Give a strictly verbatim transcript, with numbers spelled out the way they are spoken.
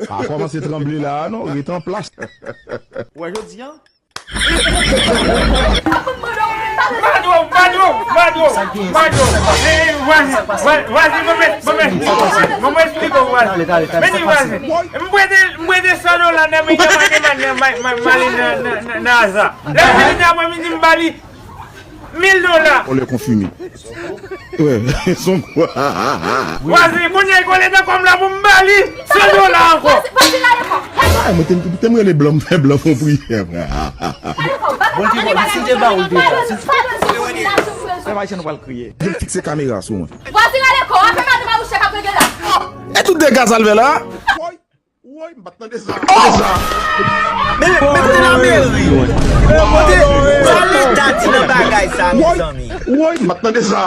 Pa kòmanse tranble la a non, ret an plas. Ou wè jodi a? Madwo, madwo, madwo, madwo. Vwazen, vwazen, vwazen, mwen mwen mwen mwen esplike w vwazen. Men di vwazen, m prete m prete san dola nan men yon makeman nan mali nan aza. Lè m vini nan apre midi m ba li mil dola. Vòlè konfime. Wè, son kwa. Vwazen, kounye a l kole nan kò m la pou m ba li san dola ankò. Ay, mwen te m te m rele blan, m fè blan fon priyè, frè. Bondye, bon, si te ba ou l deja. Si Pèp Ayisyen nou pral kriye. Vin fikse kamera sou mwen. Vwazen rele kò, apre madanm a bouche k ap regle la. E tout dega sa l fè la? Woy, woy, m pa t tande sa. Men men kote la meri. Men kote sa leta di nan bagay sa mezanmi. Woy, m pa t tande sa.